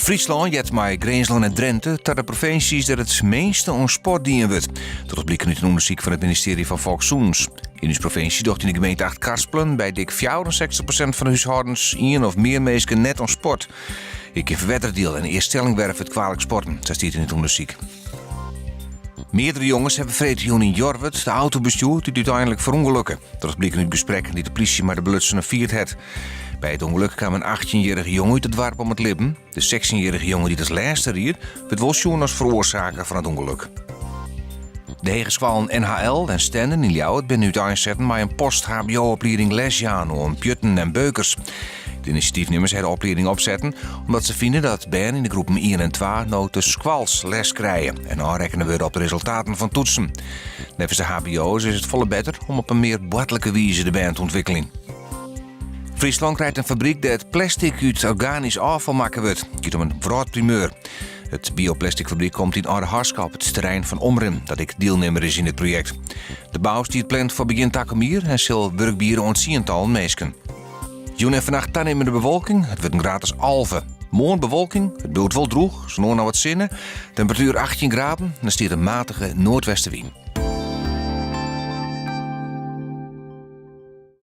Fryslân heart mei Grinslân en Drinte ta de provinsjes dêr't it minste oan sport dien wurdt. Dat docht bliken út in ûndersyk fan it ministearje fan Folkssûnens. Yn ús provinsje docht yn de gemeente Achtkarspelen by dik 64% fan de húshâldens ien of mear minsken net oan sport. Ek yn Ferwerderadiel en Eaststellingwerf wurdt kwalik sporten, sa stiet yn it ûndersyk. Meardere jonges hawwe freedtejûn yn Jorwert de auto bestjoerd dy't úteinlik ferûngelokke. Dat docht bliken út gesprekken dy't de plysje mei de belutsenen fierd hat. By it ûngelok kaam in achttjinjierrige jonge út it doarp om it libben. De sechstjinjierrige jonge dy't as lêste ried, wurdt wol sjoen as feroarsaker fan it ûngelok. De hegeskoallen NHL en Stenden yn Ljouwert binne úteinsetten mei in post-HBO-oplieding lesjaan oan pjutten en beukers. De inisjatyfnimmers ha de oplieding opsetten omdat se fine dat bern yn de groepen ien en twa no te skoals les krije en ôfrekkene wurde op de resultaten fan toetsen. Neffens de HBO'ers is it folle better om op in mear boartlike wize de bern te ûntwikkeljen. Fryslân krijt in fabryk dêr't plastic út organysk ôffal makke wurdt. It giet om in wrâldprimeur. It bioplasticfabryk komt yn Aldehaske op it terrein fan Omrin, dat ek dielnimmer is yn it projekt. De bou stiet pland foar begjin takom jier en sil wurk biede oan tsientallen minsken. Jûn en fannacht tanimmende bewolking, it wurdt in graad as 11. Moarn bewolking, it bliuwt wol drûch, sa no en dan wat sinne. Temperatuer 18 graden en der stiet in matige noardwestewyn.